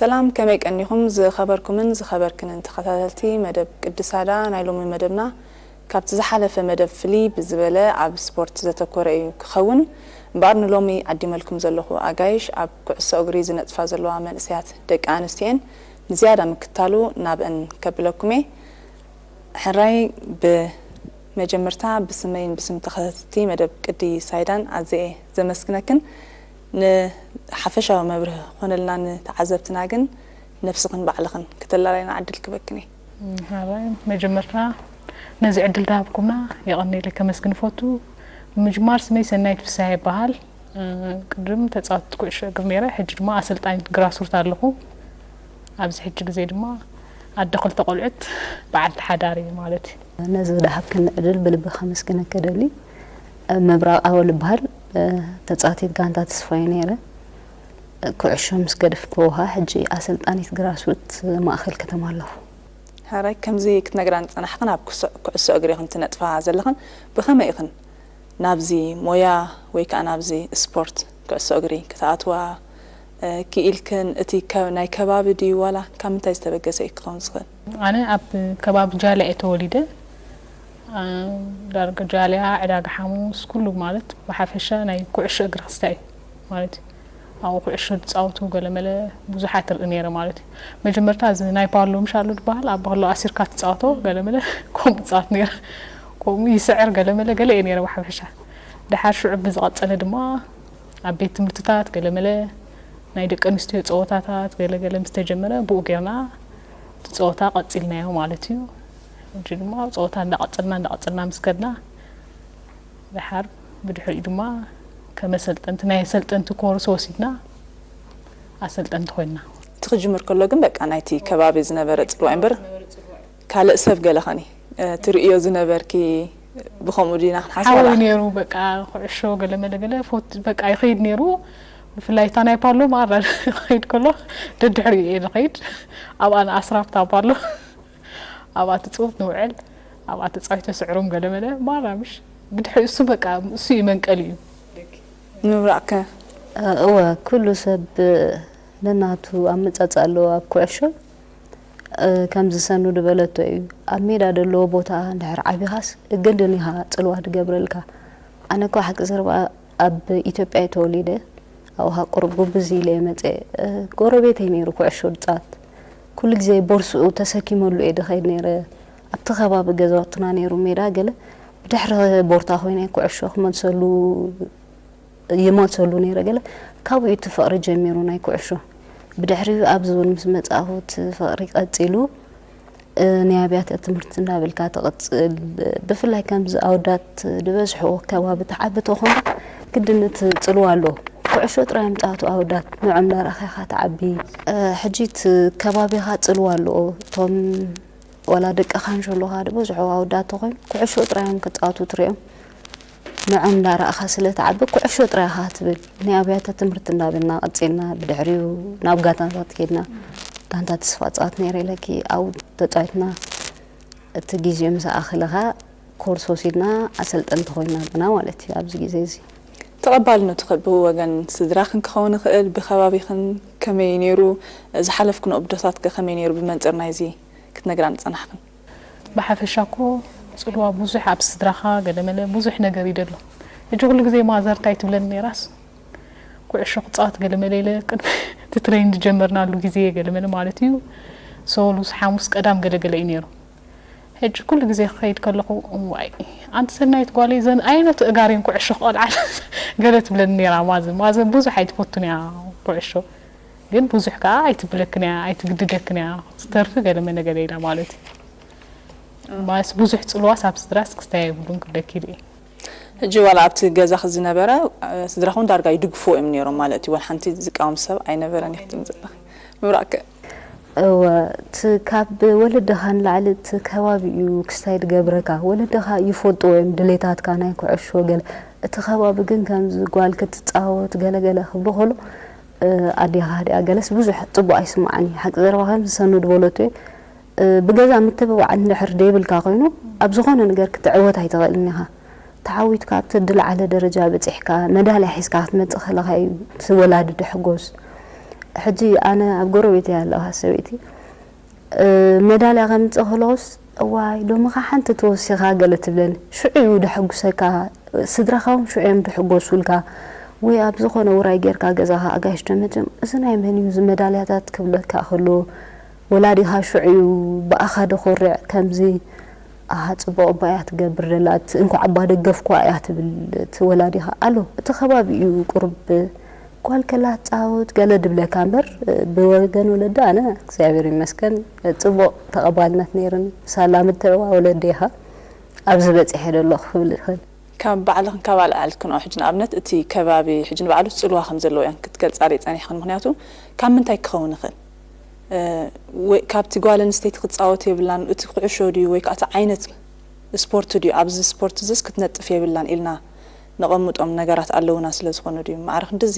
ሰላም፣ ከመይ ቀኒኹም ዝኸበርኩምን ዝኸበርክንን ተኸታተልቲ መደብ ቅዲ ሳይዳ? ናይ ሎሚ መደብና ካብቲ ዝሓለፈ መደብ ፍልይ ብዝበለ ኣብ ስፖርት ዘተኮረ እዩ ክኸውን። እምበኣር ንሎሚ ዓዲመልኩም ዘለኹ ኣጋይሽ ኣብ ኩዕሶ እግሪ ዝነጥፋ ዘለዋ መንእሰያት ደቂ ኣንስትዮን ንዝያዳ ምክታሉ ናብአን ከብለኩም እየ። ሕራይ፣ ብመጀመርታ ብስመይን ብስም ተኸታተልቲ መደብ ቅዲ ሳይዳን ኣዝየ ዘመስግነክን። ንሓፈሻዊ መብርሂ ክኾነልና ንተዓዘብትና ግን ነብስኽን ባዕልኽን ክተላላይና ዕድል ክበክን እየ። ሓራይ፣ መጀመርታ ነዚ ዕድል ዝሃብኩምና የቐንየለይ ከመስግን እፈቱ። ብምጅማር ስመይ ሰናይት ፍስሃ ይበሃል። ቅድም ተፃወት ኩዕሾ እግሪ ነይረ፣ ሕጂ ድማ ኣሰልጣኒት ግራስሩት ኣለኹ። ኣብዚ ሕጂ ግዜ ድማ ኣደ ክልተ ቆልዑት በዓልቲ ሓዳር እየ ማለት እዩ። ነዚ ዝደሃብክኒ ዕድል ብልቢ ከመስግነኪ እደሊ። መብራቕ ኣወል እበሃል። ተፃዋቲት ጋንታ ተስፋ እየ ነይረ። ኩዕሾ ምስ ገደፍክዎ ኸዓ ሕጂ ኣሰልጣኒት ግራስሩት ማእኸል ከተማ ኣለኹ። ሕራይ፣ ከምዚ ክትነግራ ንፀናሕኽን ኣብ ኩዕሶ እግሪ ኢኽን ትነጥፋ ዘለኽን፣ ብኸመይ ኢኽን ናብዚ ሞያ ወይ ከዓ ናብዚ ስፖርት ኩዕሶ እግሪ ክትኣትዋ ክኢልክን? እቲ ናይ ከባቢ ድዩ ዋላ ካብ ምንታይ ዝተበገሰ እዩ ክኸውን ዝኽእል? ኣነ ኣብ ከባቢ ጃልያ እየ ተወሊደ። ዳርጋ ጃልያ፣ ዕዳጋ ሓሙስ፣ ኩሉ ማለት ብሓፈሻ ናይ ኩዕሾ እግሪ ክስታይ እዩ ማለት እዩ። ኣብኡ ኩዕሾ ዝፃወቱ ገለመለ ብዙሓት እርኢ ነይረ ማለት እዩ። መጀመርታ እዚ ናይ ፓሎ ምሽ ኣሎ ዝበሃል፣ ኣብ ፓሎ ኣሲርካ ትፃወቶ ገለመለ ከምኡ እፃወት ነይረ። ከምኡ ይስዕር ገለመለ ገለ እየ ነይረ ብሓፈሻ። ደሓር ሽዑ ብዝቐፀለ ድማ ኣብ ቤት ትምህርትታት ገለመለ ናይ ደቂ ኣንስትዮ ፀወታታት ገለገለ ምስ ተጀመረ ብኡ ጌርና እቲ ፀወታ ቀፂልናዮ ማለት እዩ። ሕጂ ድማ ፀወታ እንዳቐፀልና እንዳቐፀልና ምስ ከድና ደሓር ብድሕሪኡ ድማ ከመ ኣሰልጠንቲ ናይ ኣሰልጠንቲ ኮርስ ወሲድና ኣሰልጠንቲ ኮይንና። እቲ ክጅምር ከሎ ግን በቃ ናይቲ ከባቢ ዝነበረ ፅልዋ እምበር ካልእ ሰብ ገለ ኸኒ ትርእዮ ዝነበርኪ ብኸምኡ ዲና ክንሓስብ ሓወይ ዋላ? ነይሩ በቃ ኩዕሾ ገለመለ ገለ ፎት በቃ ይኸይድ ነይሩ። ብፍላይ እታ ናይ ፓሎ ማራ ይኸይድ ከሎ ደድሕሪኡ እየ ዝኸይድ። ኣብኣ ንኣስራብታ ፓሎ ኣብኣ ትፅውት ንውዕል ኣብኣ ተፃዊተ ስዕሮም ገለመለ ማራ ምሽ ብድሕሪ እሱ በቃ እሱ እዩ መንቀሊ እዩ። ምብራቕከ? እወ፣ ኩሉ ሰብ ነናቱ ኣመጻጽኣ ኣለዎ ኣብ ኩዕሾ። ከምዚ ሰኑ ዝበለቶ እዩ፣ ኣብ ሜዳ ዘለዎ ቦታ እንድሕር ዓቢኻስ እግድን ኢኻ ጽልዋ ትገብረልካ። ኣነ እኮ ሓቂ ዘረባ ኣብ ኢትዮጵያ እየ ተወሊደ፣ ኣብኡ ቁሩብ ጉብዝ ኢለ እየ መፅየ። ጎረቤተይ ነይሩ ኩዕሾ ዝፃወት፣ ኩሉ ግዜ ቦርስኡ ተሰኪመሉ እየ ዝኸይድ ነይረ። ኣብቲ ከባቢ ገዛውትና ነይሩ ሜዳ ገለ፣ ብድሕሪ ቦርታ ኮይነ ኩዕሾ ክመልሰሉ ይመልሰሉ ነይረ ገለ። ካብኡ እቲ ፍቕሪ ጀሚሩ ናይ ኩዕሾ። ብድሕሪኡ ኣብዚ እውን ምስ መጻእኹ እቲ ፍቕሪ ቀጺሉ። ናይ ኣብያተ ትምህርቲ እንዳበልካ ትቕጽል። ብፍላይ ከምዚ ኣወዳት ዝበዝሕዎ ከባቢ ተዓቢ ተኾንካ ግድን እቲ ጽልዋ ኣለዎ። ኩዕሾ ጥራይ እዮም ጻወቱ ኣወዳት፣ ንዖም እንዳረኣኻ ኢኻ ትዓቢ። ሕጂ እቲ ከባቢኻ ጽልዋ ኣለዎ። እቶም ዋላ ደቅኻ እንሸሎኻ ዝበዝሑ ኣወዳት ተኾይኑ ኩዕሾ ጥራይ እዮም ክጻወቱ ትሪኦም። ንዖም እንዳረኣኻ ስለ ትዓቢ ኩዕሾ ጥራይ ኢኻ ትብል። ናይ ኣብያተ ትምህርቲ እንዳበልና ቀጺልና ብድሕሪኡ ናብ ጋንታታት ከይድና ጋንታ ተስፋ ጻወት ነይረ ኢለኪ ኣብኡ ተጻዊትና እቲ ግዜ ምስ ኣኸለኻ ኮርስ ወሲድና ኣሰልጠንቲ ኮይና ኣለና ማለት እዩ ኣብዚ ግዜ እዚ። ተቐባልነቱ ከ ብወገን ስድራኽን ክኸውን ይኽእል፣ ብከባቢኽን ከመይ ነይሩ? ዝሓለፍክን ኡብዶታት ከ ከመይ ነይሩ ብመንጽር ናይዚ ክትነግራ ንጸናሕክን? ብሓፈሻ እኮ ጽልዋ ብዙሕ ኣብ ስድራኻ ገለመለ ብዙሕ ነገር እዩ ደሎ። ሕጂ ኩሉ ግዜ ማዘር እንታይ ትብለኒ ነይራስ ኩዕሾ ክጻወት ገለመለ ኢለ ቅድሚ እቲ ትሬን ዝጀመርናሉ ግዜ ገለመለ ማለት እዩ ሶሉስ ሓሙስ ቀዳም ገለገለ እዩ ነይሩ። ሕጂ ኩሉ ግዜ ክኸይድ ከለኹ እዋይ ኣንቲ ሰናይት ጓለይ ዘን ኣይነቱ እጋሬን ኩዕሾ ክቐልዓል ገለ ትብለኒ ነይራ ማዘር። ማዘር ብዙሕ ኣይትፈቱን እያ ኩዕሾ ግን ብዙሕ ከዓ ኣይትብለክን እያ ኣይትግድደክን እያ ክትተርፊ ገለ መለ ገለ ኢላ ማለት እዩ። ማለትስ ብዙሕ ፅልዋስ ኣብ ስድራስ ክስታይ የብሉን ክብለኪ ኢለ እየ። ሕጂ ዋላ ኣብቲ ገዛኺ ዝነበረ ስድራኹም ዳርጋ ይድግፍዎ እዮም ነይሮም ማለት እዩ። ዋላ ሓንቲ ዝቃወም ሰብ ኣይነበረን ኢኺ ትብሊ ዘለኺ። ምብራቕከ? እወ፣ እቲ ካብ ወለድኻ ንላዕሊ እቲ ከባቢ እዩ ክስታይ ዝገብረካ። ወለድኻ ይፈልጥዎ እዮም ድሌታትካ ናይ ኩዕሾ ገለ። እቲ ከባቢ ግን ከምዚ ጓል ክትፃወት ገለ ገለ ክብሉ ከሎ ኣዴኻ ድኣ ገለስ ብዙሕ ፅቡቕ ኣይስማዓን እዩ። ሓቂ ዘረባ ከምዚ ሰኑ ዝበለቶ እዩ። ብገዛ ምትብባዕ እንድሕር ደይብልካ ኮይኑ ኣብ ዝኾነ ነገር ክትዕወት ኣይትኽእልን ኢኻ። ተዓዊትካ ኣብቲ ዝለዓለ ደረጃ በፂሕካ መዳልያ ሒዝካ ክትመፅእ ከለኻ እዩ እቲ ወላዲ ድሕጎስ። ሕጂ ኣነ ኣብ ጎረቤት እያ ኣለዋ ሰበይቲ፣ መዳልያ ከምፅእ ከለኹስ፣ እዋይ ሎምኻ ሓንቲ ተወሲኻ ገለ ትብለኒ። ሽዑ እዩ ደሐጉሰካ። ስድራኻ እውን ሽዑ እዮም ድሕጎሱልካ። ወይ ኣብ ዝኾነ ውራይ ጌርካ ገዛኻ ኣጋይሽ ደመፅዮም፣ እዚ ናይ መን እዩ እዚ መዳልያታት ክብለካ ከሎ፣ ወላዲኻ ሽዑ እዩ ብኣኻ ደኾርዕ። ከምዚ ኣሃ ፅቡቕ እባ እያ ትገብር ደላ፣ እቲ እንኳዕ እባ ደገፍኩዋ እያ ትብል። እቲ ወላዲኻ ኣሎ፣ እቲ ከባቢ እዩ ቁርብ ጓል ከላ ትፃወት ገለ ድብለካ እምበር፣ ብወገን ወለዲ ኣነ እግዚኣብሔር ይመስገን ፅቡቕ ተቐባልነት ነይርን ሳላ ምትዕዋ ወለዲ ኢኻ ኣብዚ በፂሐ ደሎ ክብል ይኽእል። ካብ ባዕልኽን ካብ ኣልዓልክንኦ ሕጂ ንኣብነት እቲ ከባቢ ሕጂ ንባዕሉ ፅልዋ ከም ዘለዎ እያን ክትገልፃለይ ፀኒሕኽን። ምክንያቱ ካብ ምንታይ ክኸውን ይኽእል? ወይ ካብቲ ጓል ኣንስተይቲ ክትፃወት የብላን፣ እቲ ኩዕሾ ድዩ ወይ ከዓ እቲ ዓይነት ስፖርት ድዩ፣ ኣብዚ ስፖርት እዚስ ክትነጥፍ የብላን ኢልና ነቐምጦም ነገራት ኣለውና ስለ ዝኾኑ ድዩ? ማዕረ ክንድዚ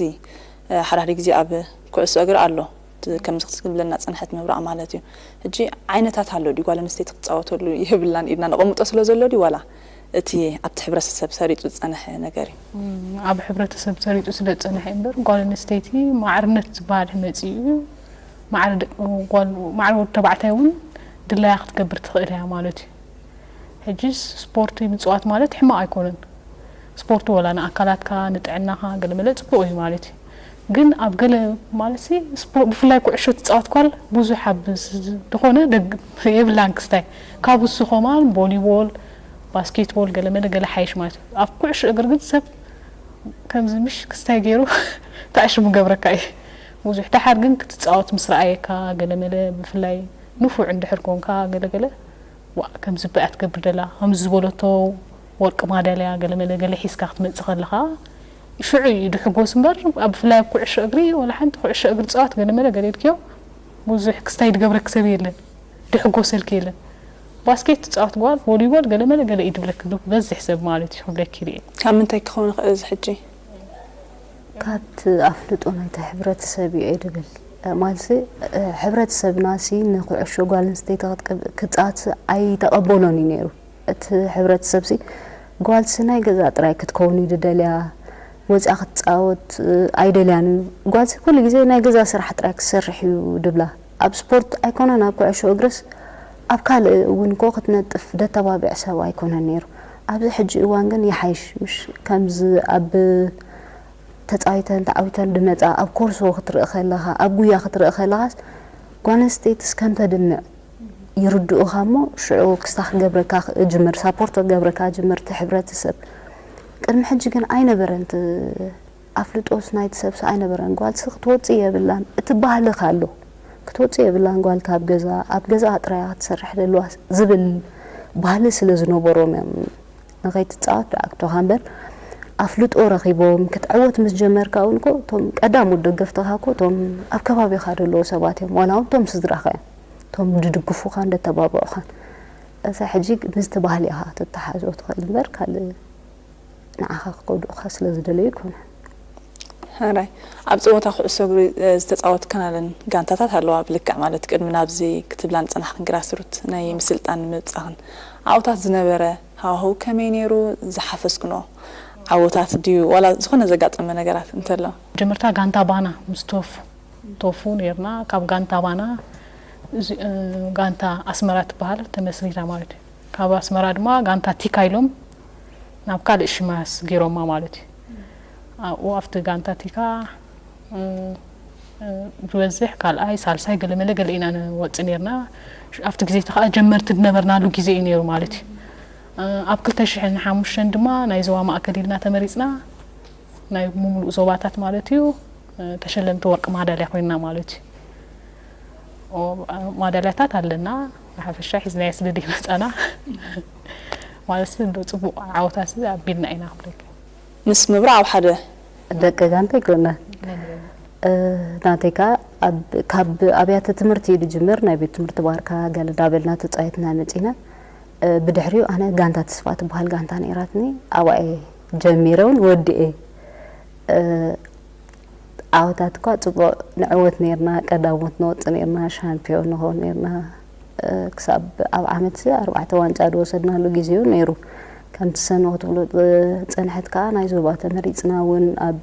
ሓዳሕዲ ግዜ ኣብ ኩዕሶ እግሪ ኣሎ፣ ከምዚ ክትብለና ዝፀንሐት ምብራቕ ማለት እዩ። ሕጂ ዓይነታት ኣሎ ድዩ? ጓል ኣንስተይቲ ክትፃወተሉ የብላን ኢልና ነቐምጦ ስለ ዘሎ ድዩ ዋላ እቲ ኣብቲ ሕብረተሰብ ሰሪፁ ዝፀንሐ ነገር እዩ? ኣብ ሕብረተሰብ ሰሪፁ ስለ ዝፀንሐ እምበር ጓል ኣንስተይቲ ማዕርነት ዝበሃል መፂኡ እዩ። ማዕረ ወዲ ተባዕታይ እውን ድላያ ክትገብር ትኽእል እያ ማለት እዩ። ሕጂ ስፖርት ምፅዋት ማለት ሕማቕ ኣይኮነን። ስፖርት ወላ ንኣካላትካ ንጥዕናኻ ገለመለ ፅቡቕ እዩ ማለት እዩ። ግን ኣብ ገለ ማለት ብፍላይ ኩዕሾ ትፃወት ኳል ብዙሕ ኣብ ዝኾነ የብላን ክስታይ ካብ እሱ ከማን ቦሊቦል ባስኬትቦል ገለመለ ገለ ሓይሽ ማለት እዩ። ኣብ ኩዕሾ እግሪ ግን ሰብ ከምዚ ምሽ ክስታይ ገይሩ ተዕሽሙ ገብረካ እዩ። ብዙሕ ደሓር ግን ክትፃወት ምስ ረኣየካ ገለመለ ብፍላይ ንፉዕ እንድሕር ኮንካ ገለገለ ዋእ ከምዚ በያ ትገብር ደላ ከምዚ ዝበለቶ ወርቂ ማዳልያ ገለመለ ገለ ሒዝካ ክትመፅእ ከለኻ ሽዑ እዩ ድሕጎስ እምበር ኣብ ብፍላይ ኣብ ኩዕሾ እግሪ ወላ ሓንቲ ኩዕሾ እግሪ ፃወት ገለመለ ገለ ኢልክዮ ብዙሕ ክስታይ ድገብረክ ሰብ የለን ድሕጎሰልክ የለን ባስኬት ትፃወት ጓል ቮሊቦል ገለመለ ገለ እዩ ድብለክ ዶ በዝሕ ሰብ ማለት እዩ ክብለክ ይኽእል እየ ካብ ምንታይ ክኸውን ይኽእል እዚ ሕጂ ካብቲ ኣፍልጦ ናይቲ ሕብረተሰብ እዩ እየ ድብል። ማለትሲ ሕብረተሰብናሲ ንኩዕሾ ጓል ኣንስተይቲ ክትፃወት ኣይተቐበሎን እዩ ነይሩ። እቲ ሕብረተሰብሲ ጓልሲ ናይ ገዛ ጥራይ ክትከውን እዩ ድደልያ፣ ወፂኣ ክትፃወት ኣይደልያን እዩ። ጓልሲ ኩሉ ግዜ ናይ ገዛ ስራሕ ጥራይ ክትሰርሕ እዩ ድብላ። ኣብ ስፖርት ኣይኮነን ኣብ ኩዕሾ እግርስ ኣብ ካልእ እውን እኮ ክትነጥፍ ደተባብዕ ሰብ ኣይኮነን ነይሩ። ኣብዚ ሕጂ እዋን ግን ይሓይሽ ምሽ ከምዚ ኣብ ተፃዊተን ተዓዊተን ድመፃ ኣብ ኮርሶ ክትርኢ ከለኻ ኣብ ጉያ ክትርኢ ከለኻስ ጓል ኣንስተይትስ ከም ተድምዕ ይርድኡኻ እሞ ሽዑ ክስታ ክገብረካ ክእጅምር ሳፖርት ክገብረካ ጅምር እቲ ሕብረተሰብ ቅድሚ ሕጂ ግን ኣይነበረን እቲ ኣፍልጦስ ናይቲ ሰብሲ ኣይነበረን ጓልሲ ክትወፅእ የብላን እቲ ባህሊ ካሎ ክትወፅእ የብላን ጓል ካብ ገዛ ኣብ ገዛኣ ጥራያ ክትሰርሕ ደልዋ ዝብል ባህሊ ስለ ዝነበሮም እዮም ንኸይትፃወት ደኣ ክተውኻ እምበር ኣፍልጦ ረኺቦም ክትዕወት ምስ ጀመርካ እውን እኮ እቶም ቀዳሞት ደገፍትኻ እኮ እቶም ኣብ ከባቢኻ ዘለዉ ሰባት እዮም ዋላ እውን እቶም ስድራኻ እዮም እቶም ድድግፉኻን ደተባብዑኻን እዛ ሕጂ ምስቲ ባህሊ ኢኻ ትተሓዞ ትኽእል እምበር ካልእ ንዓኻ ክጎድኡኻ ስለ ዝደለዩ ኣይኮነን። ሕራይ ኣብ ፀወታ ኩዕሶ እግሪ ዝተፃወትክናለን ጋንታታት ኣለዋ ብልክዕ ማለት ቅድሚ ናብዚ ክትብላ ንፀናሕክን ግራስሩት ናይ ምስልጣን ንምብፃኽን ኣብኡታት ዝነበረ ሃዋህው ከመይ ነይሩ ዝሓፈስክንኦ ዓወታት ድዩ ዋላ ዝኾነ ዘጋጠመ ነገራት እንተሎ? መጀመርታ ጋንታ ባና ምስ ቶፉ ቶፉ ነይርና ካብ ጋንታ ባና ጋንታ ኣስመራ ትበሃል ተመስሪታ ማለት እዩ ካብ ኣስመራ ድማ ጋንታ ቲካ ኢሎም ናብ ካልእ ሽማስ ገይሮማ ማለት እዩ ኣብኡ ኣብቲ ጋንታ ቲካ ዝበዝሕ ካልኣይ ሳልሳይ ገለመለ ገለ ኢና ንወፅእ ነርና ኣብቲ ግዜ ከዓ ጀመርቲ ዝነበርናሉ ግዜ እዩ ነይሩ ማለት እዩ ኣብ ክልተ ሽሕን ሓሙሽተን ድማ ናይ ዞባ ማእከል ኢልና ተመሪፅና ናይ ምምሉእ ዞባታት ማለት እዩ ተሸለምቲ ወርቂ ማዳልያ ኮይንና ማለት እዩ ማዳልያታት ኣለና ብሓፈሻ ሒዝናዮ ስለ ዘይመፃና ማለት እንዶ ፅቡቅ ዓወታት ኣቢልና ኢና ክብለካ ምስ ምብራቕ ኣብ ሓደ ደቂ ጋንታ ኣይኮና ናተይ ከኣ ካብ ኣብያተ ትምህርቲ እዩ ዝጅምር ናይ ቤት ትምህርቲ ባርካ ገለ ዳበልና ተፃዊትና መፂና ብድሕሪኡ ኣነ ጋንታ ተስፋ ትበሃል ጋንታ ነይራትኒ ኣብኣ እየ ጀሚረ እውን ወዲኤ ዓወታት እኳ ፅቡቕ ንዕወት ነርና ቀዳሞት ንወፅእ ነርና ሻምፒዮን ንኸውን ነርና ክሳብ ኣብ ዓመት ኣርባዕተ ዋንጫ ዝወሰድናሉ ግዜ እውን ነይሩ ከምቲ ሰኑ ክትብሎ ዝፀንሐት ከዓ ናይ ዞባ ተመሪፅና እውን ኣብ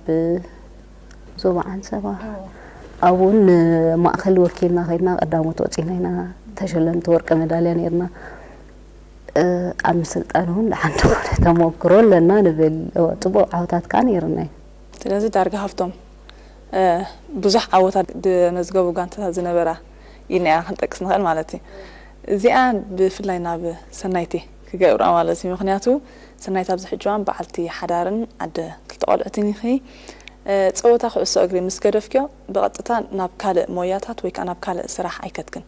ዞባ ዓንሰባ ኣብኡ እውን ንማእኸል ወኪልና ከይድና ቀዳሞት ወፂና ኢና፣ ተሸለምቲ ወርቂ መዳልያ ነይርና። ኣብ ምስልጣን እውን ደሓን ዝኾነ ተመክሮ ኣለና ንብል። ጽቡቕ ዓወታት ከዓ ነይርና እዩ። ስለዚ ዳርጋ ካብቶም ብዙሕ ዓወታት ዘመዝገቡ ጋንታታት ዝነበራ ኢልና ኢና ክንጠቅስ ንኽእል ማለት እዩ። እዚኣ ብፍላይ ናብ ሰናይቲ ክገብራ ማለት እዩ። ምኽንያቱ ሰናይት ኣብዚ ሕጂ እዋን በዓልቲ ሓዳርን ኣደ ክልተ ቆልዑትን ኢኺ። ጸወታ ኩዕሶ እግሪ ምስ ገደፍክዮ ብቐጥታ ናብ ካልእ ሞያታት ወይ ከዓ ናብ ካልእ ስራሕ ኣይከድክን።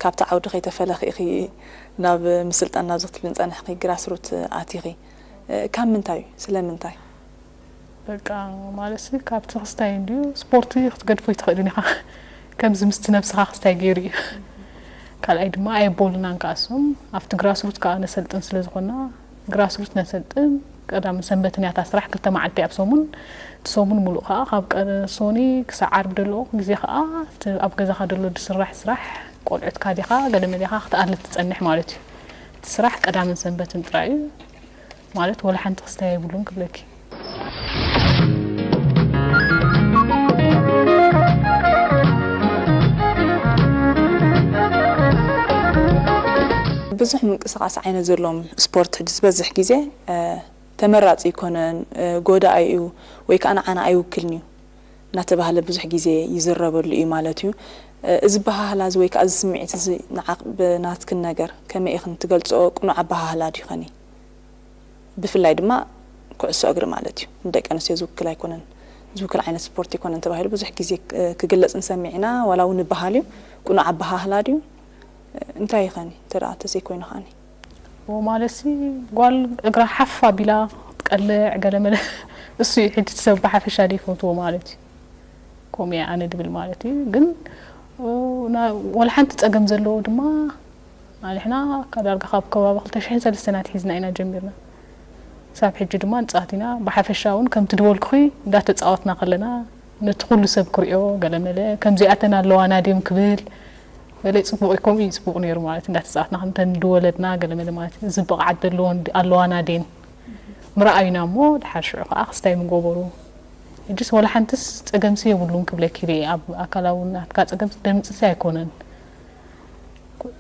ካብቲ ዓውዲ ከይተፈለኺ ኢኺ ናብ ምስልጣን ናብዚ ክትብሊ ዝጸንሕኺ ግራስሩት ኣቲኺ። ካብ ምንታይ እዩ? ስለምንታይ? በቃ ማለትሲ ካብቲ ክስታይ እንድዩ ስፖርቲ ክትገድፎ ኣይትኽእልን ኢኻ። ከምዚ ምስቲ ነብስኻ ክስታይ ገይሩ እዩ። ካልኣይ ድማ ኣየቦሉናን ከኣ እሶም ኣብቲ ግራስሩት ከኣ ነሰልጥን ስለ ዝኾንና ግራስሩት ነሰልጥን ቀዳምን ሰንበትን እያ እታ ስራሕ ክልተ መዓልቲ ኣብ ሰሙን። እቲ ሰሙን ሙሉእ ከኣ ካብ ቀ- ሶኒ ክሳዕ ዓርቢ ደሎ ግዜ ከኣ እቲ ኣብ ገዛኻ ደሎ ዝስራሕ ስራሕ ቆልዑትካ ዲኻ ገለ መሊኻ ክትኣልፍ ትጸንሕ ማለት እዩ። እቲ ስራሕ ቀዳምን ሰንበትን ጥራይ እዩ። ማለት ወላ ሓንቲ ክስታይ የብሉን ክብለኪ። ብዙሕ ምንቅስቃስ ዓይነት ዘለዎም ስፖርት ሕጂ ዝበዝሕ ግዜ ተመራፂ ኣይኮነን፣ ጎዳኢ እዩ ወይ ከዓ ንዓና ኣይውክልን እዩ እናተባህለ ብዙሕ ግዜ ይዝረበሉ እዩ ማለት እዩ። እዚ ኣበሃህላ እዚ ወይ ከዓ እዚ ስምዒት እዚ ንዓ ብናትክን ነገር ከመይ ኢኽን ትገልፅኦ? ቅኑዕ ኣበሃህላ ድዩ ኸኒ? ብፍላይ ድማ ኩዕሶ እግሪ ማለት እዩ። ንደቂ ኣንስትዮ ዝውክል ኣይኮነን፣ ዝውክል ዓይነት ስፖርት ኣይኮነን ተባሂሉ ብዙሕ ግዜ ክግለጽ ንሰምዕ ኢና። ዋላ እውን ይበሃል እዩ። ቅኑዕ ኣበሃህላ ድዩ? እንታይ ይኸን እንተ ደኣ ተዘይኮይኑ ኸኣኒ? ኦ ማለትሲ ጓል እግራ ሓፍ ኣቢላ ክትቀልዕ ገለመለ እሱ እዩ ሕጂ እቲ ሰብ ብሓፈሻ ዘይፈትዎ ማለት እዩ። ከምኡ እየ ኣነ ድብል ማለት እዩ። ግን ና- ወላ ሓንቲ ጸገም ዘለዎ ድማ ንሕና ዳርጋ ካብ ከባቢ ክልተ ሽሕን ሰለስተን ኣትሒዝና ኢና ጀሚርና። ክሳብ ሕጂ ድማ ንጻት ኢና። ብሓፈሻ እውን ከምቲ ድበልኩኺ እንዳተጻወትና ከለና ነቲ ኩሉ ሰብ ክሪኦ ገለመለ ከምዚኣተን ኣለዋና ድዮም ክብል ገለ ጽቡቕ እዩ። ከምኡ እዩ ጽቡቕ ነይሩ ማለት እንዳተጻወትና ከምተን ድወለድና ገለመለ ማለት እዩ። እዚ ብቕዓት ዘለዎን ኣለዋና ድየን ምረኣዩና እሞ ድሓር ሽዑ ከዓ ክስታይ ምገበሩ። ሕጅስ ወላ ሓንትስ ጸገምሲ የብሉን ክብለኪ ኢለ ኣብ ኣካላዊ ናትካ ጸገም ደምጽሲ ኣይኮነን።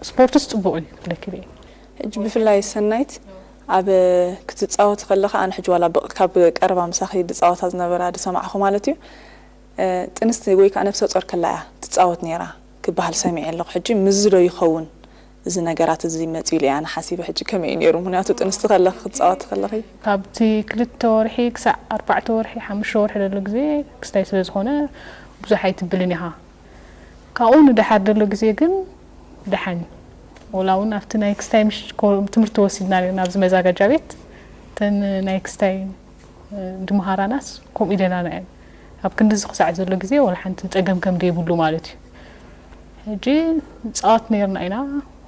ስፖርትስ ጽቡቕ እዩ ክብለኪ ኢለ። ሕጂ ብፍላይ ሰናይት ኣብ ክትጻወት ከለኻ ኣነ ሕጂ ዋላ ብቕ- ካብ ቀረባ ምሳኺ ዝጻወታ ዝነበራ ዝሰማዕኹ ማለት እዩ። ጥንስቲ ወይ ከዓ ነፍሰ ጾር ከላ እያ ትጻወት ነይራ ክበሃል ሰሚዐ ኣለኹ። ሕጂ ምዚ ዶ ይኸውን እዚ ነገራት እዚ መጺኡ ኢለ ኣነ ሓሲበ። ሕጂ ከመይ እዩ ነይሩ? ምኽንያቱ ጥንስቲ ከለኺ ክትጻወቲ ከለኺ ካብቲ ክልተ ወርሒ ክሳዕ ኣርባዕተ ወርሒ ሓሙሽተ ወርሒ ዘሎ ግዜ ክስታይ ስለ ዝኾነ ብዙሕ ኣይትብልን ኢኻ። ካብኡ ንደሓር ዘሎ ግዜ ግን ደሓን እዩ። ወላ እውን ኣብቲ ናይ ክስታይ ምሽ ኮ- ትምህርቲ ወሲድና ነርና ኣብዚ መዛጋጃ ቤት እተን ናይ ክስታይ ድምሃራናስ ከምኡ ኢለናና እየን። ኣብ ክንዲ እዚ ክሳዕ ዘሎ ግዜ ወላ ሓንቲ ጸገም ከም ዘይብሉ ማለት እዩ። ሕጂ ንጻወት ነርና ኢና።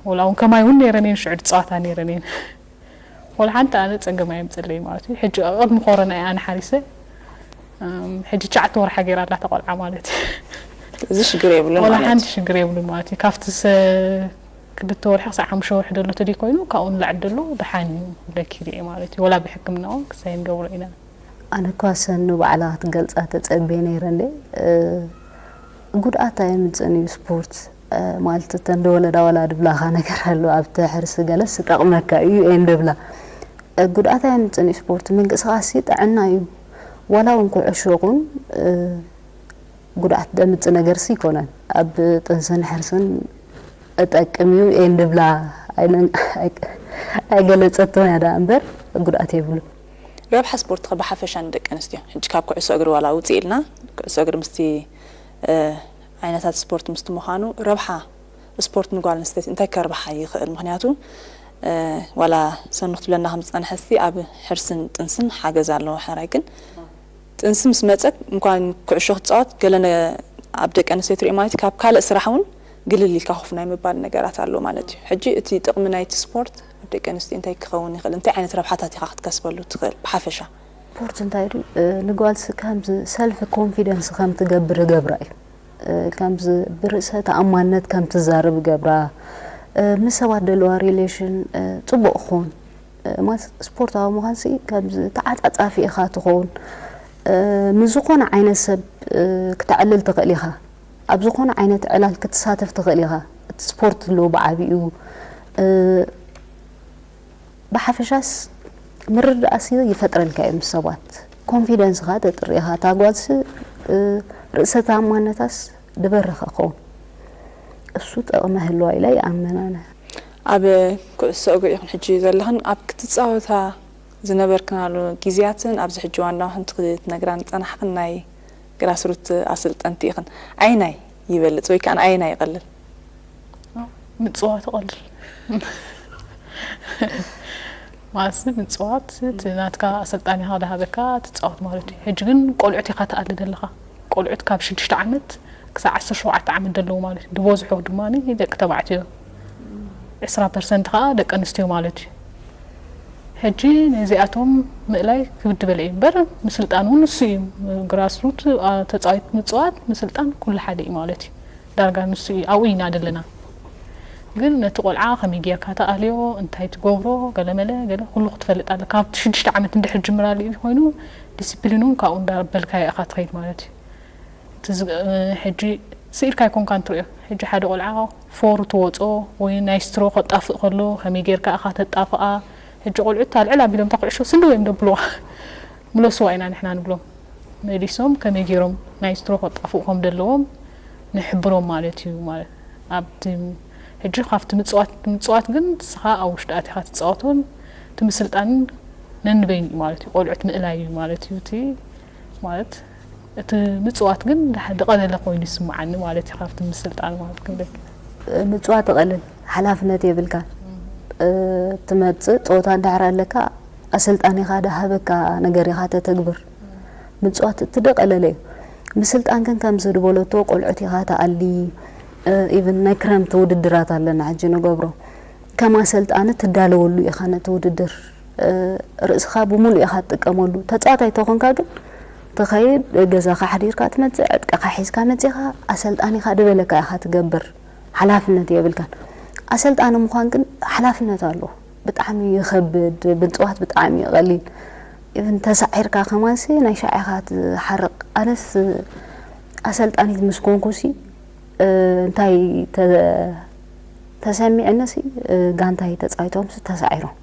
ወላ እውን ከማይ እውን ነረን እየን ሽዑ ዝጻወታ ነረን እየን። ወላ ሓንቲ ኣነ ጸገም ኣየምጽለይ ማለት እዩ። ሕጂ ቅድሚ ኮሮና እየ ኣነ ሓሪሰ ሕጂ ትሽዓተ ወርሓ ገይራ ኣላ ተቆልዓ ማለት እዩ። እዚ ሽግር የብሉን ወላ ማለት ሓንቲ እዩ። ሽግር የብሉን ማለት እዩ። ካብቲ ሰ ክልተ ወርሒ ክሳዕ ሓሙሽተ ወርሒ ዘሎ ተዲ ኮይኑ ካብኡ ንላዕሊ ዘሎ ደሓን እዩ ብለኪ ርኤ ማለት እዩ። ወላ ብሕክምና እውን ክሳይ ንገብሮ ኢና። ኣነ እኳ ሰኑ ባዕላ ክትገልጻ ተጸቤ ነይረ እንዴ። ጉድኣት ኣየምጽእን እዩ ስፖርት። ማለት እተን ደወለዳ ዋላ ድብላኻ ነገር ኣሎ ኣብቲ ሕርሲ ገለስ ይጠቕመካ እዩ እየን ድብላ። ጉድኣት ኣየምጽእን እዩ ስፖርት። ምንቅስቃስ ጥዕና እዩ። ዋላ እውን ኩዕሾ ይኹን ጉድኣት ደምጽእ ነገርሲ ይኮነን። ኣብ ጥንስን ሕርስን እጠቅም እዩ እየን ድብላ ኣይነ- ኣይገለጸቶን እያ ደኣ እምበር ጉድኣት የብሉን። ረብሓ ስፖርት ከ ብሓፈሻ ንደቂ ኣንስትዮ ሕጂ ካብ ኩዕሶ እግሪ ዋላ ውፅእ ኢልና ኩዕሶ እግሪ ምስቲ ዓይነታት ስፖርት ምስቲ ምዃኑ ረብሓ ስፖርት ንጓል ኣንስተይቲ እንታይ ከርብሓ ይኽእል? ምኽንያቱ ዋላ ሰኑ ክትብለና ከም ዝፀንሐ እስቲ ኣብ ሕርስን ጥንስን ሓገዝ ኣለዎ ሕራይ ግን ጥንሲ ምስ መጸት እንኳን ኩዕሾ ክትጻወት ገለ ነ- ኣብ ደቂ ኣንስትዮ ትሪኦ ማለት ካብ ካልእ ስራሕ እውን ግልል ኢልካ ኮፍ ናይ ምባል ነገራት ኣሎ ማለት እዩ። ሕጂ እቲ ጥቕሚ ናይቲ ስፖርት ኣብ ደቂ ኣንስትዮ እንታይ ክኸውን ይኽእል? እንታይ ዓይነት ረብሓታት ኢኻ ክትከስበሉ ትኽእል ብሓፈሻ? ስፖርት እንታይ ድዩ ንጓልሲ ከምዚ ሰልፍ ኮንፊደንስ ከም ትገብር ይገብራ እዩ። ከምዚ ብርእሰ ተኣማንነት ከም ትዛረብ ይገብራ። ምስ ሰባት ደለዋ ሪሌሽን ፅቡቕ ክኾን ማለት ስፖርታዊ ምዃንሲ ከምዚ ተዓፃፃፊ ኢኻ ትኸውን። ምስ ዝኾነ ዓይነት ሰብ ክተዕልል ትኽእል ኢኻ። ኣብ ዝኾነ ዓይነት ዕላል ክትሳተፍ ትኽእል ኢኻ። እቲ ስፖርት ኣሎ ብዓቢኡ፣ እ፣ ብሓፈሻስ ምርድዳእሲ ይፈጥረልካ እዩ ምስ ሰባት። ኮንፊደንስኻ ተጥሪ ኢኻ። እታ ጓልሲ፣ እ፣ ርእሰ ተኣማንነታስ ዝበረኸ ክኸውን። እሱ ጠቕሚ ህልዋ ኢለ ይኣምን ኣነ። ኣብ ኩዕሶ እግሪ ኢኹን ሕጂ ዘለኽን፣ ኣብ ክትጻወታ ዝነበርክናሉ ግዜያትን ኣብዚ ሕጂ እዋን ድማ ከምቲ ክትነግራ ዝጸናሕክን ናይ ግራስሩት ኣሰልጠንቲ ኢኽን። ኣየናይ ይበልጽ ወይ ከኣ ኣየናይ ይቐልል? ምጽዋት ይቐልል። ማለት ምጽዋት እቲ ናትካ ኣሰልጣኒኻ ዝሃበካ ትጻወት ማለት እዩ። ሕጂ ግን ቆልዑት ኢኻ ትኣሊ ዘለኻ። ቆልዑት ካብ ሽዱሽተ ዓመት ክሳብ ዓሰርተ ሸውዓተ ዓመት ዘለዉ ማለት እዩ። ዝበዝሑ ድማ ደቂ ተባዕትዮ፣ ዕስራ ፐርሰንት ከዓ ደቂ ኣንስትዮ ማለት እዩ። ሕጂ ነዚኣቶም ምእላይ ክብድ በለ እዩ እምበር፣ ምስልጣን እውን ንሱ እዩ። ግራስሩት፣ አ፣ ተጻዊት ምጽዋት ምስልጣን ኩሉ ሓደ እዩ ማለት እዩ። ዳርጋ ንሱ እዩ፣ ኣብኡ ኢና ዘለና። ግን ነቲ ቆልዓ ከመይ ጌርካ ተኣልዮ፣ እንታይ ትገብሮ፣ ገለመለ፣ ገለ ኩሉ ክትፈልጥ ኣለካ። ካብቲ ሽዱሽተ ዓመት እንድሕር ጅምር ኣልዩ ኮይኑ፣ ዲስፕሊን እውን ካብኡ እንዳበልካዮ ኢኻ ትኸይድ ማለት እዩ። እቲ ዝ-፣ እ፣ ሕጂ ስኢልካ ኣይኮንካን ትርእዮ። ሕጂ ሓደ ቆልዓ ፎር ትወጾ ወይ ናይ ስትሮ ከጣፍእ ከሎ ከመይ ጌርካ ኢኻ ተጣፍኣ? ሕጂ ቆልዑት ኣልዕል ኣቢሎም እታ ኩዕሾ ስንድው እዮም ደብልዋ። ምለስዋ ኢና ንሕና ንብሎም። መሊሶም ከመይ ጌሮም ናይ ስትሮ ከጣፍኡ ከም ዘለዎም ንሕብሮም ማለት እዩ። ማለት ኣብቲ ሕጂ ካብቲ ምጽዋት ምጽዋት ግን ንስኻ ኣብ ውሽጢ ኣቲኻ ትጻወቶን እቲ ምስልጣንን ነንበይኑ እዩ ማለት እዩ። ቆልዑት ምእላይ እዩ ማለት እዩ። እቲ ማለት እቲ ምጽዋት ግን ድሓ-፣ ዝቐለለ ኮይኑ ይስምዓኒ ማለት እዩ ካብቲ ምስልጣን ማለት ክብለኪ። ምጽዋት ይቐልል፣ ሓላፍነት የብልካን። እ፣ ትመጽእ ጸወታ እንድሕር ኣለካ ኣሰልጣኒኻ ድሃበካ ነገር ኢኻ ተተግብር። ምጽዋት እቲ ደቐለለ እዩ። ምስልጣን ግን ከምዚ ዝበለቶ ቆልዑት ኢኻ ትኣሊ፣ እ፣ ኢቭን ናይ ክረምቲ ውድድራት ኣለና ሕጂ ንገብሮ። ከም ኣሰልጣኒ ትዳለወሉ ኢኻ ነቲ ውድድር። እ፣ ርእስኻ ብምሉእ ኢኻ ትጥቀመሉ። ተጻዋታይ ተኾንካ ግን ትኸይድ፣ ገዛኻ ሓዲርካ ትመጽእ፣ ዕጥቅኻ ሒዝካ መጺኻ፣ ኣሰልጣኒኻ ዝበለካ ኢኻ ትገብር። ሓላፍነት የብልካን። ኣሰልጣኒ ምዃን ግን ሓላፍነት ኣለዎ። ብጣዕሚ ይኸብድ፣ ምጽዋት ብጣዕሚ እዩ ቀሊል። ኢቭን ተሳዒርካ ከማንሲ ናይ ሻዕ ኢኻ ትሓርቕ። ኣነስ ኣሰልጣኒት ምስ ኮንኩሲ፣ እ፣ እንታይ ተ-፣ ተሰሚዕንሲ፣ እ፣ ጋንታይ ተጻዊቶምሲ ተሳዒሮም።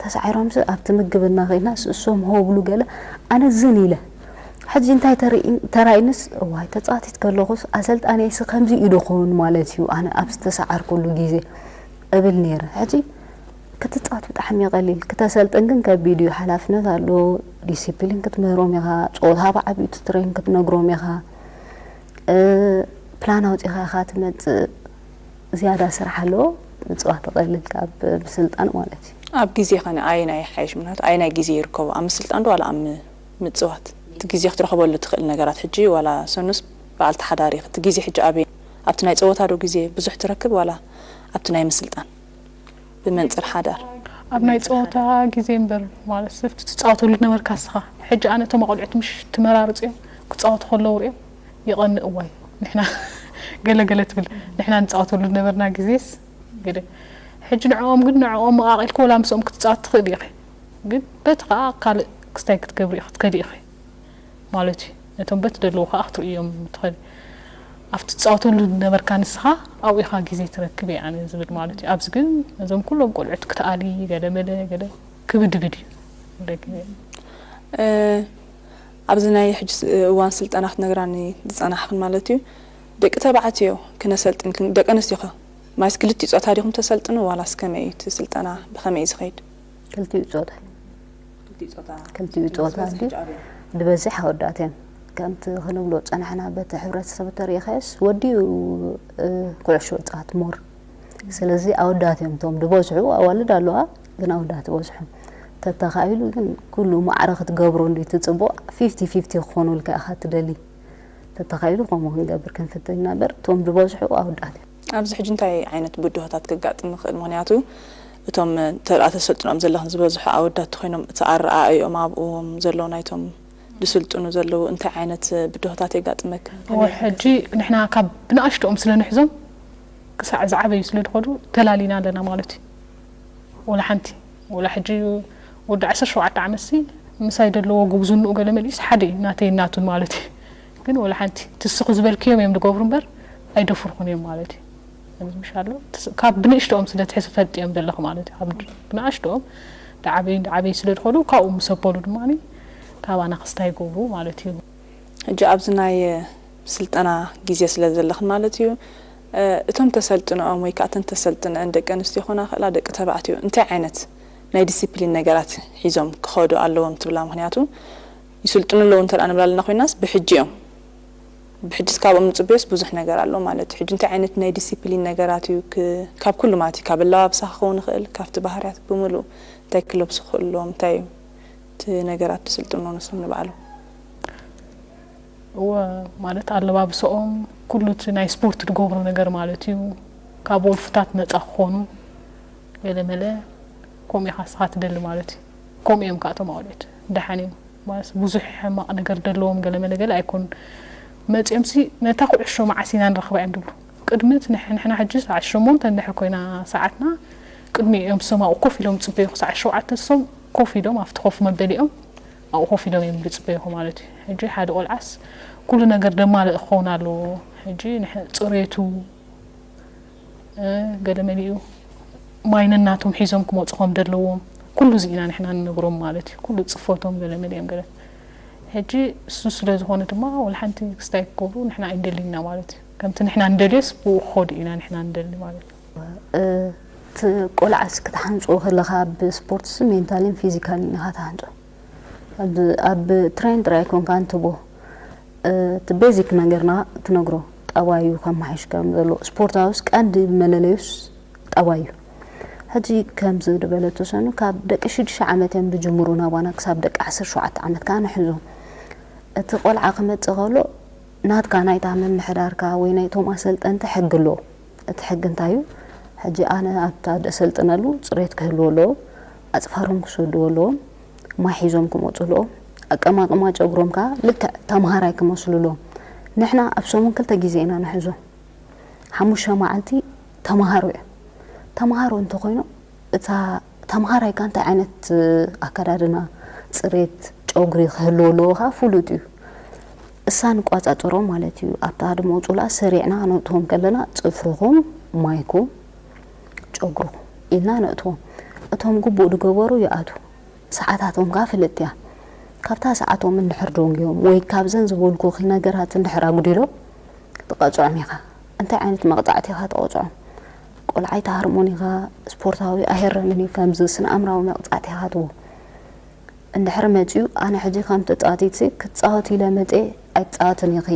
ተሳዒሮምሲ ኣብቲ ምግብና ኸይድና ስ-፣ እሶም ሆ ብሉ ገለ፣ ኣነ ዝን ኢለ። ሕጂ እንታይ ተርኢ-፣ ተራኢንስ፣ እዋይ ተጻዋቲት ከለኹስ ኣሰልጣኒየይሲ ከምዚ እዩ ዶ ኸውን ማለት እዩ፣ ኣነ ኣብ ዝተሳዓርኩሉ ግዜ እብል ነይረ። ሕጂ ክትጻወት ብጣዕሚ እዩ ቀሊል፣ ክተሰልጥን ግን ከቢድ እዩ። ሓላፍነት ኣሎ፣ ዲሲፕሊን ክትምህሮም ኢኻ፣ ጸወታ ብዓቢኡ ትትሬን ክትነግሮም ኢኻ። እ፣ ፕላን ኣውጺኻ ኢኻ ትመጽእ። ዝያዳ ስራሕ ኣለዎ፣ ምጽዋት ይቐልል ካብ ምስልጣን ማለት እዩ። ኣብ ግዜ ኸ ኣየናይ ይሓይሽ? ምኽንያቱ ኣየናይ ግዜ ይርከቦ? ኣብ ምስልጣን ዶ ዋላ ኣብ ም-፣ ምጽዋት? እቲ ግዜ ክትረኽበሉ ትኽእል ነገራት ሕጂ ዋላ ሰኑስ በዓልቲ ሓዳር ኢኺ። እቲ ግዜ ሕጂ ኣበይ? ኣብቲ ናይ ጸወታ ዶ ግዜ ብዙሕ ትረክብ ዋላ ኣብቲ ናይ ምስልጣን ብመንጽር ሓዳር? ኣብ ናይ ጸወታ ግዜ እምበር ማለት ኣብቲ ትጻወተሉ ዝነበርካ ንስኻ። ሕጂ ኣነ እቶም ኣቖልዑት ምሽ ትመራርጽ እዮም ክጻወቱ ከለዉ ርእዮም ይቐንእ እዋይ ንሕና ገለ ገለ ትብል ንሕና ንጻወተሉ ዝነበርና ግዜስ ገለ ሕጂ ንዕኦም ግን ንዕኦም መቓቒልኪ ወላ ምስኦም ክትጻወት ትኽእል ኢኺ ግን በቲ ኸኣ ካልእ ክስታይ ክትገብሪ ኢኺ ክትከዲ ኢኺ ማለት እዩ ነቶም በቲ ዘለዉ ኸኣ ክትርእዮም ትኽእል ኣብቲ ትጻወተሉ ዝነበርካ ንስኻ ኣብኡ ኢኻ ግዜ ትረክብ እየ ኣነ ዝብል ማለት እዩ ኣብዚ ግን ነዞም ኩሎም ቆልዑት ክትኣሊ ገለ መለ ገለ ክብድብድ እዩ ደጊመ ኣብዚ ናይ ሕጂ እዋን ስልጠና ክትነግራኒ ዝፀናሕኽን ማለት እዩ ደቂ ተባዕትዮ ክነሰልጥን ደቂ ኣንስትዮ ኸ ማይስ ክልቲኡ ፆታ ዲኹም ተሰልጥኑ ዋላስ ከመይ እዩ እቲ ስልጠና ብኸመይ እዩ ዝኸይድ? ክልቲኡ ፆታ ክልቲኡ ፆታ ክልቲኡ ፆታ ድዩ? ዝበዝሕ ኣወዳት እዮም ከምቲ ክንብሎ ዝፀናሕና በቲ ሕብረተሰብ ተሪኢኻዮስ ወዲኡ ኩዕሾ ይፃወት ሞር ስለዚ ኣወዳት እዮም እቶም ዝበዝሑ ኣዋልድ ኣለዋ ግን ኣወዳት ዝበዝሑ ተተኻኢሉ ግን ኩሉ ማዕረ ክትገብሮ እንዲ ትፅቡቕ ፊፍቲ ፊፍቲ ክኾኑልካ ኢኻ ትደሊ ተተኻኢሉ ከምኡ ክንገብር ክንፍትን ኢና እምበር እቶም ዝበዝሑ ኣወዳት እዮም። ኣብዚ ሕጂ እንታይ ዓይነት ብድሆታት ከጋጥም ይኽእል? ምኽንያቱ እቶም ተስልጥንኦም ዘለኽን ዝበዝሑ ኣወዳት ተኾይኖም እቲ ኣረኣእይኦም ኣብኦም ዘሎ ናይቶም ዝስልጥኑ ዘለዉ እንታይ ዓይነት ብድሆታት የጋጥመካ? እወ ሕጂ ንሕና ካብ ብንኣሽትኦም ስለ ንሕዞም ክሳዕ ዝዓበዩ ስለ ዝኸዱ ተላሊና ኣለና ማለት እዩ። ወላ ሓንቲ ወላ ሕጂ ወዲ ዓሰርተ ሸውዓተ ዓመትሲ ምሳይ ዘለዎ ጉብዝንኡ ገለ መሊኡስ ሓደ እዩ ናተይን ናቱን ማለት እዩ። ግን ወላ ሓንቲ ትስኹ ዝበልክዮም እዮም ዝገብሩ እምበር ኣይደፍርኹን እዮም ማለት እዩ። ከምዚ ምሽ ኣሎ ትስ- ካብ ብንእሽቶኦም ስለ ትሕዚ ፈልጥ እዮም ዘለኹ ማለት እዩ። ካብ ብንኣሽቶኦም ዳዓበይ ዳዓበይ ስለ ዝኾኑ ካብኡ ምስ ኣበሉ ድማ ካባና ክስታይ ይገብሩ ማለት እዩ። ሕጂ ኣብዚ ናይ ስልጠና ግዜ ስለ ዘለኽን ማለት እዩ። እቶም ተሰልጥንኦም ወይ ከዓ እተን ተሰልጥንአን ደቂ ኣንስትዮ ይኾና ክእላ ደቂ ተባዕትዮ እንታይ ዓይነት ናይ ዲሲፕሊን ነገራት ሒዞም ክኸዱ ኣለዎም ትብላ? ምክንያቱ ይስልጥኑ ኣለዉ እንተ ንብላ ኣለና ኮይናስ ብሕጂ እዮም። ብሕጂስ ካብኦም ንፅበዮስ ብዙሕ ነገር ኣሎ ማለት እዩ። ሕጂ እንታይ ዓይነት ናይ ዲሲፕሊን ነገራት እዩ ክ- ካብ ኩሉ ማለት እዩ፣ ካብ ኣለባብሳ ክኸውን ይኽእል፣ ካብቲ ባህርያት ብምሉእ እንታይ ክለብሱ ክኽእልዎም እንታይ እዩ እቲ ነገራት ዝስልጥኖ ንሶም ንባዕሎም? እወ፣ ማለት ኣለባብሰኦም ኩሉ እቲ ናይ ስፖርት ዝገብሩ ነገር ማለት እዩ። ካብ ወልፍታት ነፃ ክኾኑ ገለ መለ ከምኡ ኢኻ ስኻ ትደሊ ማለት እዩ። ከምኡ እዮም ካእቶም ኣውለት ደሓን እዮም ማለት ብዙሕ ሕማቕ ነገር ደለዎም ገለ መለ ገለ ኣይኮኑን። መፂኦም ሲ ነታ ኩዕሾ መዓስ ኢና ንረኽባ እዮም ዝብሉ። ቅድሚ እቲ ንሕ- ንሕና ሕጂ ሰዓት ሸሞንተ እንድሕር ኮይና ሰዓትና ቅድሚ እዮም ሰማኡ ኮፍ ኢሎም ፅበዩ ሰዓት ሸውዓተ ሶም ኮፍ ኢሎም ኣብቲ ኮፍ መበሊኦም ኣብኡ ኮፍ ኢሎም እዮም ዝፅበዩኹ ማለት እዩ። ሕጂ ሓደ ቆልዓስ ኩሉ ነገር ደማልእ ክኸውን ኣለዎ። ሕጂ ንሕ- ፅሬቱ ገለ መሊኡ ማይ ነናቶም ሒዞም ክመፁ ከም ዘለዎም ኩሉ እዚ ኢና ንሕና ንነግሮም ማለት እዩ። ኩሉ ፅፈቶም ገለ መሊኦም ገለ ሕጂ እሱ ስለ ዝኾነ ድማ ወላ ሓንቲ ክስታይ ክገብሩ ንሕና ኣይንደልን ኢና ማለት እዩ። ከምቲ ንሕና ንደልዮስ ብኡ ክኸዱ ኢና ንሕና ንደሊ ማለት እዩ። እቲ ቆልዓስ ክትሓንፅዎ ከለኻ ብስፖርትስ ሜንታልን ፊዚካልን ኢኻ ትሃንፆ። ኣብ ትሬን ጥራይ ኮንካ እንትቦ እቲ ቤዚክ ነገርና ትነግሮ ጠባዩ ከማሓሽ ከም ዘሎ ስፖርታውስ ቀንዲ መለለዩስ ጠባዩ። ሕጂ ከምዚ ዝበለቶ ሰኑ ካብ ደቂ ሽዱሽተ ዓመት እዮም ዝጅምሩ ናባና ክሳብ ደቂ ዓሰርተ ሸውዓተ ዓመት ከዓ ንሕዞም። እቲ ቆልዓ ክመፅእ ከሎ ናትካ ናይታ ምምሕዳርካ ወይ ናይቶም ኣሰልጠንቲ ሕጊ ኣለዎ። እቲ ሕጊ እንታይ እዩ? ሕጂ ኣነ ኣብታ ደሰልጥነሉ ፅሬት ክህልዎ ኣለዎ፣ ኣፅፋሮም ክሰድዎ ኣለዎም፣ ማይ ሒዞም ክመፁ ኣለዎም፣ ኣቀማቅማ ጨጉሮም ከዓ ልክዕ ተምሃራይ ክመስሉ ኣለዎም። ንሕና ኣብ ሰሙን ክልተ ግዜ ኢና ንሕዞም። ሓሙሽተ መዓልቲ ተምሃሮ እዮም። ተምሃሮ እንተኮይኖም እታ ተምሃራይ ከ እንታይ ዓይነት ኣከዳድና፣ ፅሬት ጨጉሪ ክህልዎ ኣለዎ ከዓ ፍሉጥ እዩ። እሳ ንቋፃፀሮም ማለት እዩ። ኣብታ ድመውፁላ ሰሪዕና ነእትዎም ከለና ፅፍርኹም፣ ማይኩም፣ ጨጉርኹም ኢልና ነእትዎም። እቶም ግቡእ ዝገበሩ ይኣትዉ። ሰዓታቶም ከዓ ፍልጥቲ እያ። ካብታ ሰዓቶም እንድሕር ደንጉዮም ወይ ካብዘን ዝበልኩኺ ነገራት እንድሕር ኣጉዲሎም ትቐፅዖም ኢኻ። እንታይ ዓይነት መቕፃዕቲ ኢኻ ትቐፅዖም? ቆልዓ ኣይትሃርሞን ኢኻ፣ ስፖርታዊ ኣይህረምን እዩ፣ ከምዚ ስነ ኣእምራዊ መቕፃዕቲ ኢኻ ትቦ። እንድሕር መፅዩ ኣነ ሕጂ ከም ተፃዋቲት ክትፃወት ኢለ መፀ ኣይትፃወትን ኢኺ፣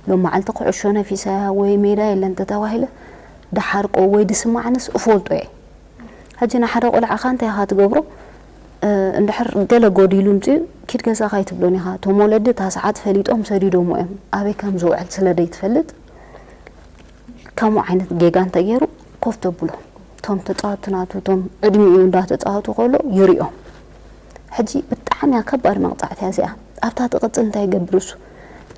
ሎም መዓልቲ ኩዕሾ ነፊሰያ ወይ ሜዳ የለን ተተባሂለ ድሓርቆ ወይ ድስማዕንስ እፈልጦ እየ። ሕጂ ንሓደ ቆልዓኻ እንታይ ኢኻ ትገብሮ? እንድሕር ገለ ጎዲሉ ምፅኡ ኪድ ገዛኻ ኣይትብሎን ኢኻ። እቶም ወለዲ እታ ሰዓት ፈሊጦም ሰዲዶሞ እዮም። ኣበይ ከም ዝውዕል ስለ ዘይትፈልጥ ከምኡ ዓይነት ጌጋ እንተገይሩ ኮፍ ተብሎ። እቶም ተፃወቲ ናቱ እቶም ዕድሚኡ እንዳተፃወቱ ከሎ ይሪኦም። ሕጂ ብጣዕሚ እያ ከባድ መቕፃዕቲ እያ እዚኣ። ኣብታ ትቕፅል እንታይ ይገብር እሱ?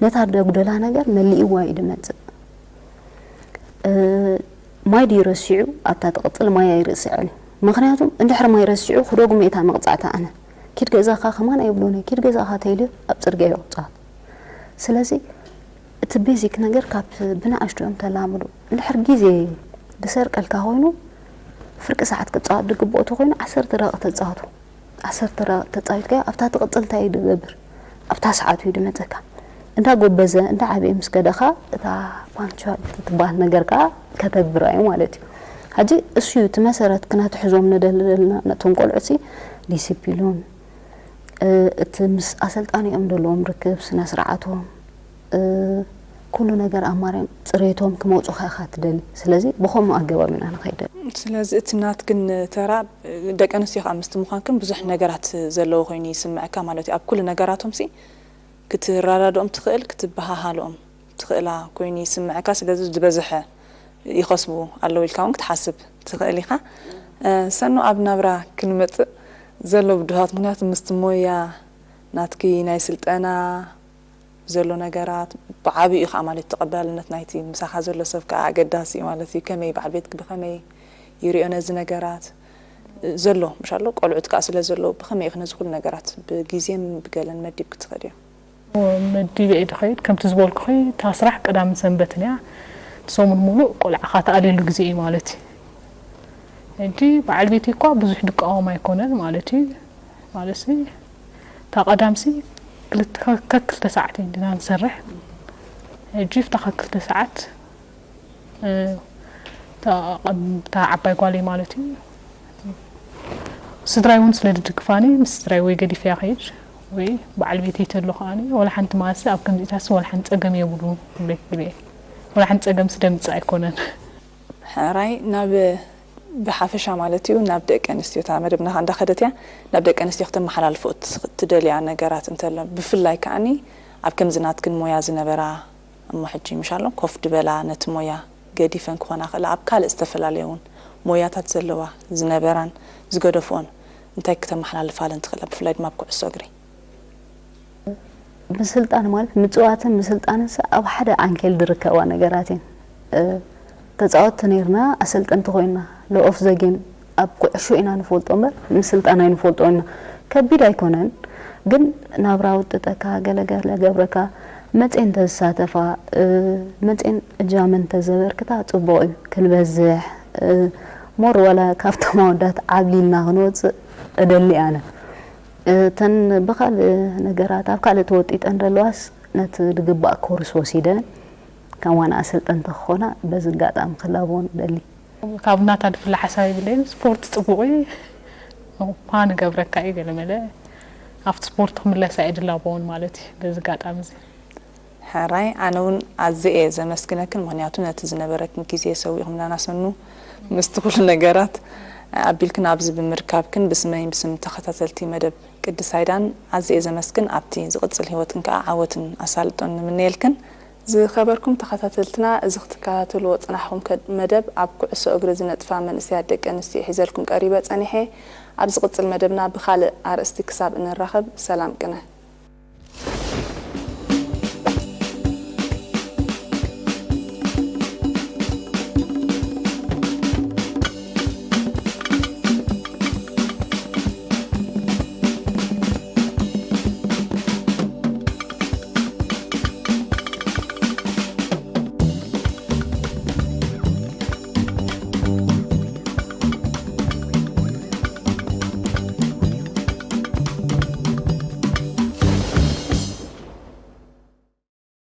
ነታ ደጉደላ ነገር መሊእዋ እዩ ድመፅእ። ማይ ድዩ ረሲዑ ኣብታ ትቕፅል ማይ ኣይርስዕን እዩ። ምኽንያቱም እንድሕር ማይ ረሲዑ ክደግሞ እየ እታ መቕፃዕቲ ኣነ። ኪድ ገዛኻ ከማን ኣይብሎን እየ። ኪድ ገዛኻ ተይልዮ ኣብ ፅርግያ ይቕፃት። ስለዚ እቲ ቤዚክ ነገር ካብ ብንኣሽቱ እዮም ተላምዱ። እንድሕር ግዜ ድሰርቀልካ ኮይኑ ፍርቂ ሰዓት ክፃወት ድግብኦ ተኮይኑ ዓሰርተ ደቂቕ ተፃወቱ። ዓሰርተ ደቂቕ ተፃዊትካዮ ኣብታ ትቕፅል እንታይ እዩ ድገብር? ኣብታ ሰዓቱ እዩ ድመፀካ። እንዳጎበዘ እንዳዓበየ ምስ ከደኻ እታ ፓንክቹዋሊቲ ትበሃል ነገር ከዓ ከተግብራ እዩ ማለት እዩ። ሕጂ እሱ እዩ እቲ መሰረት ክነትሕዞም ንደሊ ዘለና ነቶም ቆልዑ ሲ ዲሲፕሊኖም እቲ ምስ ኣሰልጣኒኦም ዘለዎም ርክብ ስነ ስርዓቶም ኩሉ ነገር ኣማርዮም ፅሬቶም ክመፁ ኢኻ ትደሊ። ስለዚ ብኸምኡ ኣገባብ ኢና ንኸይድ ዘለና። ስለዚ እቲ ናትክን ተራ ደቂ ኣንስትዮ ከዓ ምስቲ ምዃንክን ብዙሕ ነገራት ዘለዎ ኮይኑ ይስምዐካ ማለት እዩ። ኣብ ኩሉ ነገራቶም ሲ ክትረዳድኦም ትኽእል ክትበሃሃልኦም ትኽእላ ኮይኑ ይስምዐካ። ስለዚ ዝበዝሐ ይኸስቡ ኣለዉ ኢልካ እውን ክትሓስብ ትኽእል ኢኻ። ሰኑ ኣብ ናብራ ክንመፅእ ዘሎ ብድሆታት ምክንያቱ ምስቲ ሞያ ናትኪ ናይ ስልጠና ዘሎ ነገራት ብዓብዩ ከዓ ማለት ተቐባልነት ናይቲ ምሳኻ ዘሎ ሰብ ከዓ ኣገዳሲ እዩ ማለት እዩ። ከመይ በዓል ቤትክ ብኸመይ ይሪኦ ነዚ ነገራት ዘሎ ምሻሎ ቆልዑት ከዓ ስለ ዘሎ ብኸመይ ኢኽ ነዚ ኩሉ ነገራት ብግዜን ብገለን መዲብ ክትኸድ እዮም? መዲበ እየ ድኸይድ። ከምቲ ዝበልኩኺ፣ እታ ስራሕ ቀዳምን ሰንበትን እያ። እቲ ሰሙን ሙሉእ ቆልዓኻ ትኣልየሉ ግዜ እዩ ማለት እዩ። ሕጂ በዓል ቤተይ እኳ ብዙሕ ድቃወም ኣይኮነን ማለት እዩ። ማለትሲ፣ እታ ቀዳምሲ ክልተ፣ ከክልተ ሰዓት ኢና ንሰርሕ። ሕጂ፣ እታ ከክልተ ሰዓት፣ እ፣ እታ ቀም-፣ እታ ዓባይ ጓለይ ማለት እዩ። ስድራይ እውን ስለ ድድግፋኒ፣ ምስ ስድራይ ወይ ገዲፈያ ከይድ፣ ወይ በዓል ቤተይ ተሎ ከኣኒ፣ ወላ ሓንቲ መዓልቲ ኣብ ከምዚታሲ ወላ ሓንቲ ጸገም የብሉ፣ ብለይ፣ ብለይ። ወላ ሓንቲ ጸገምሲ ደምጽእ ኣይኮነን። ሕራይ ናብ፣ ብሓፈሻ ማለት እዩ፣ ናብ ደቂ ኣንስትዮ፣ እታ መደብና ከኣ እንዳኸደት እያ፣ ናብ ደቂ ኣንስትዮ ክተመሓላልፎ እት-፣ እትደልያ ነገራት እንተሎ፣ ብፍላይ ከኣኒ ኣብ ከምዚ ናትክን ሞያ ዝነበራ፣ እሞ ሕጂ ምሻሎ ኮፍ ድበላ፣ ነቲ ሞያ ገዲፈን ክኾና ክእላ፣ ኣብ ካልእ ዝተፈላለየ እውን ሞያታት ዘለዋ ዝነበራን ዝገደፍኦን እንታይ ክተመሓላልፋለን ትኽእላ፣ ብፍላይ ድማ ኣብ ኩዕሶ እግሪ? ምስልጣን ማለት ምጽዋትን ምስልጣንስ ኣብ ሓደ ዓንኬል ዝርከባ ነገራት እየን። እ፣ ተጻወትቲ ነይርና፣ ኣሰልጠንቲ ኮይና፣ ሎ ኦፍ ዘ ጌም ኣብ ኩዕሾ ኢና ንፈልጦ እምበር ምስልጣን ኣይንፈልጦ ኢና። ከቢድ ኣይኮነን፣ ግን ናብራ ውጥጠካ፣ ገለገለ ገብረካ፣ መጼን ተዝሳተፋ፣ እ፣ መጼን እጃመን ተዘበርክታ ጽቡቕ እዩ። ክንበዝሕ፣ እ፣ ሞር ዋላ ካብቶም ኣወዳት ዓብሊልና ክንወጽእ እደሊ ኣነ። እተን ብኻልእ ነገራት ኣብ ካልእ ተወጢጠን ዘለዋስ ነቲ ዝግባእ ኮርስ ወሲደን ከም ዋና ኣሰልጠንቲ ክኾና በዚ ኣጋጣሚ ክላበወን እደሊ። ካብ ናታ ድፍለ ሓሳብ የብለይን። ስፖርት ጽቡቕ እዩ። እኳ ንገብረካ እዩ ገለመለ ኣብቲ ስፖርት ክምለሳ እየ ድላበወን ማለት እዩ በዚ ኣጋጣሚ እዚ። ሕራይ፣ ኣነ እውን ኣዝየ እየ ዘመስግነክን፣ ምኽንያቱ ነቲ ዝነበረክን ግዜ ሰዊእኹም ናናሰኑ ምስቲ ኩሉ ነገራት ኣቢልክን ኣብዚ ብምርካብክን ብስመይን ብስም ተኸታተልቲ መደብ ቅድስ ኣይዳን ኣዝየ እየ ዘመስግን። ኣብቲ ዝቕጽል ህይወትን ከኣ ዓወትን ኣሳልጦን ንምነየልክን። ዝኸበርኩም ተኸታተልትና፣ እዚ ክትከታተልዎ ጽናሕኩም ከ-፣ መደብ ኣብ ኩዕሶ እግሪ ዝነጥፋ መንእሰያት ደቂ ኣንስትዮ ሒዘልኩም ቀሪበ ጸኒሐ። ኣብ ዝቕጽል መደብና ብኻልእ ኣርእስቲ ክሳብ እንራኸብ ሰላም ቅነ።